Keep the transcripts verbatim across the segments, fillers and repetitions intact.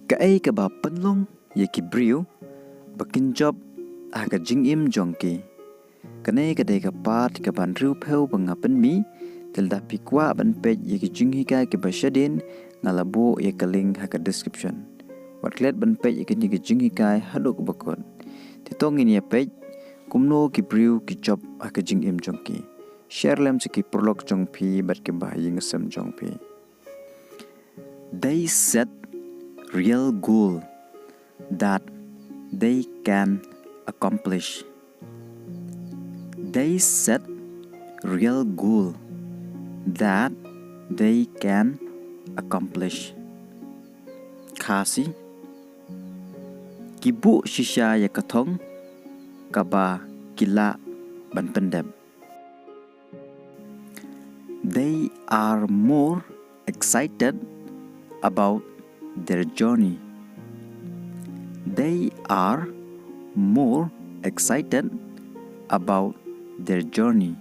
Kaei kaba pynlong ïa ki briew ba kin jop ha ka jingim jong ki? Kane ka dei ka part kaba hynriewphew ba nga pynmih. Te lada phi kwah ban peit ïa ki jinghikai kiba shadien, nga la buh ïa ka link ha ka description. Wat klet ban peit ïa kine ki jinghikai haduh ba kut. Te to ngin ïa peit kumno ki briew ki jop ha ka jingim jong ki. Share lem sha ki paralok jong phi bad kiba ha ïing ha sem jong phi. They set real goal that they can accomplish. They set real goal that they can accomplish. Khasi, ki buh shisha ïa ka thong kaba ki lah ban pyndep. They are more excited about their journey. They are more excited about their journey.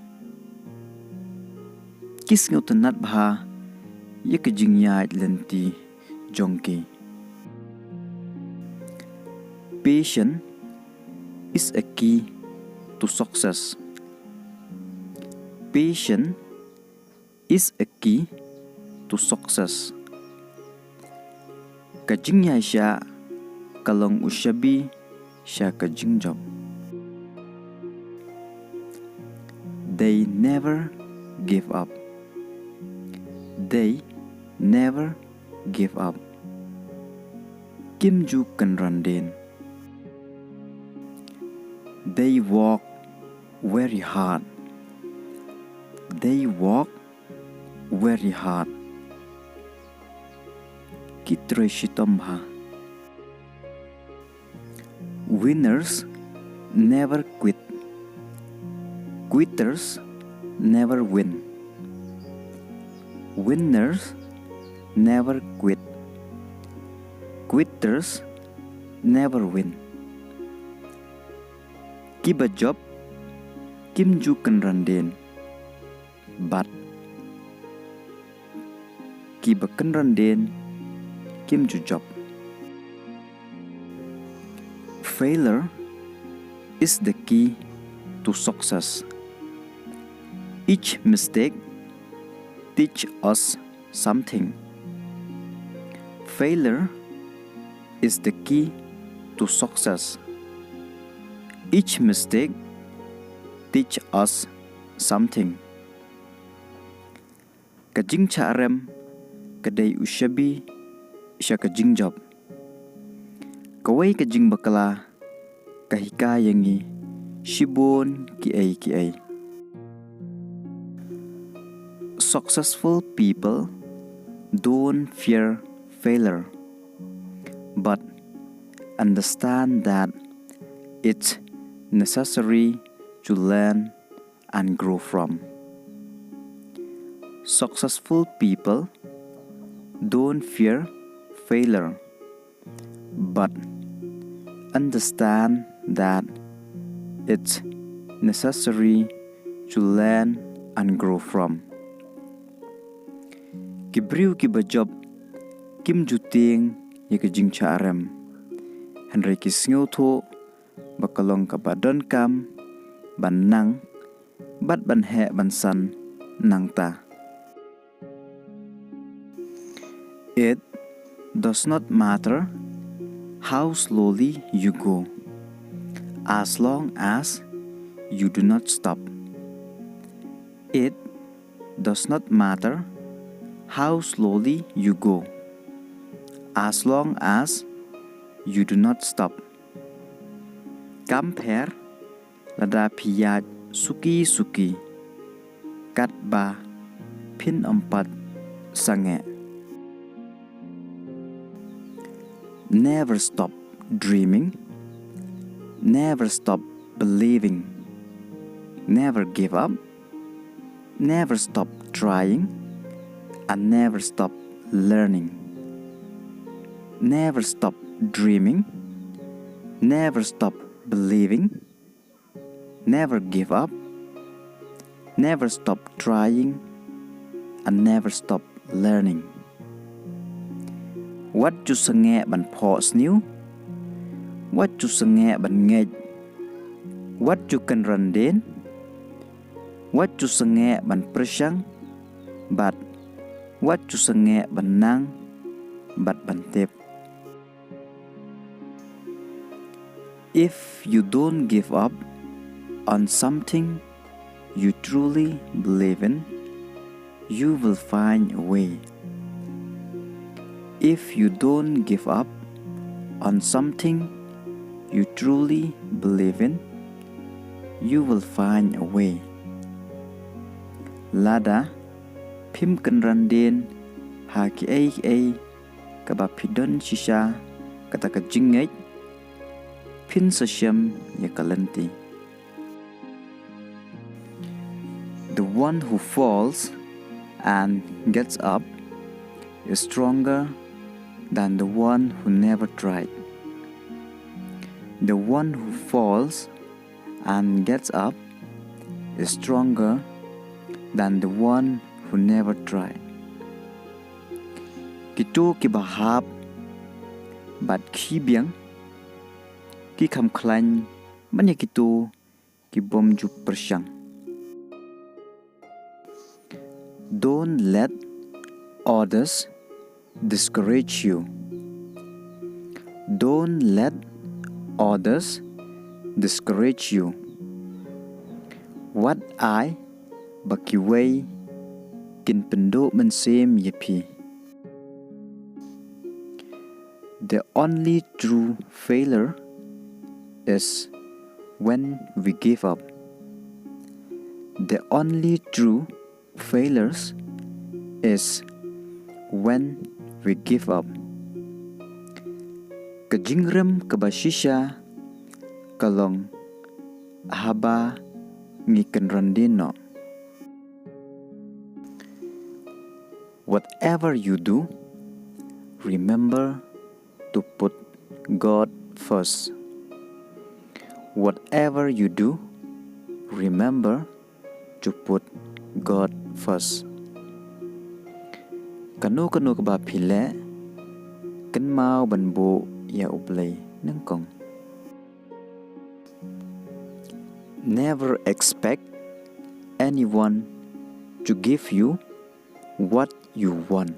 Ki sngewtynnat bha ïa ka jingïaid lynti jong ki. Patience is a key to success. Patience is a key to success. Ka jingïaishah ka long u shabi sha ka jingjop. They never give up. They never give up. Kim ju kynran dien. They work very hard. They work very hard. Ki trei shitom bha. Winners never quit. Quitters never win. Winners never quit. Quitters never win. Kiba jop kim ju kynran dien. Bad kiba kynran dien kim ju jop. Failure is the key to success. Each mistake teach us something. Failure is the key to success. Each mistake teach us something. Ka jingshah rem ka dei u shabi sha ka jingjop. Kawei ka jingbakla ka hikai ïa ngi shibun kiei kiei. Successful people don't fear failure, but understand that it's necessary to learn and grow from. Successful people don't fear failure, but understand that it's necessary to learn and grow from. Ki briew kiba jop kim ju tieng ïa ka jingshah rem, hynrei ki sngewthuh ba ka long kaba donkam ban nang bad ban heh ban san nangta. It does not matter how slowly you go, as long as you do not stop. It does not matter how slowly you go, as long as you do not stop. Kam pher lada phi ïaid suki suki, katba phin ym pat sangeh. Never stop dreaming. Never stop believing. Never give up. Never stop trying. And never stop learning. Never stop dreaming. Never stop believing. Never give up. Never stop trying. And never stop learning. Wat ju sangeh ban phohsniew. Wat ju sangeh ban ngeit. Wat ju kynran dien. Wat ju sangeh ban pyrshang. Bad wat ju sangeh ban nang bad ban tip. If you don't give up on something you truly believe in, you will find a way. If you don't give up on something you truly believe in, you will find a way. Lada phim kynran dien ha kiei kiei kaba phi don shisha kata ka jingngeit, phin sa shem ïa ka lynti. The one who falls and gets up is stronger than the one who never tried. The one who falls and gets up is stronger than the one who never tried. Kito kiba hap bad ki biang ki kham khlaiñ ban ïa kito ki bym ju pyrshang. Don't let others discourage you. Don't let others discourage you. Wat ai ba kiwei kin pynduh mynsiem ïa phi. The only true failure is when we give up. The only true failures is when we give up. Ka jingrem kaba shisha ka long haba ngi kynran dien noh. Whatever you do, remember to put God first. Whatever you do, remember to put God first. Kano kano kaba phi leh, kynmaw ban buh ïa U Blei nyngkong. Never expect anyone to give you what you want.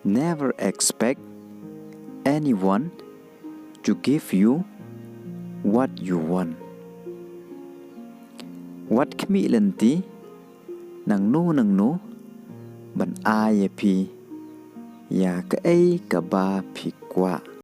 Never expect anyone to give you what you want. Wat khmih lynti nangno nangno ban ai ïa phi ïa kaei kaba phi kwah.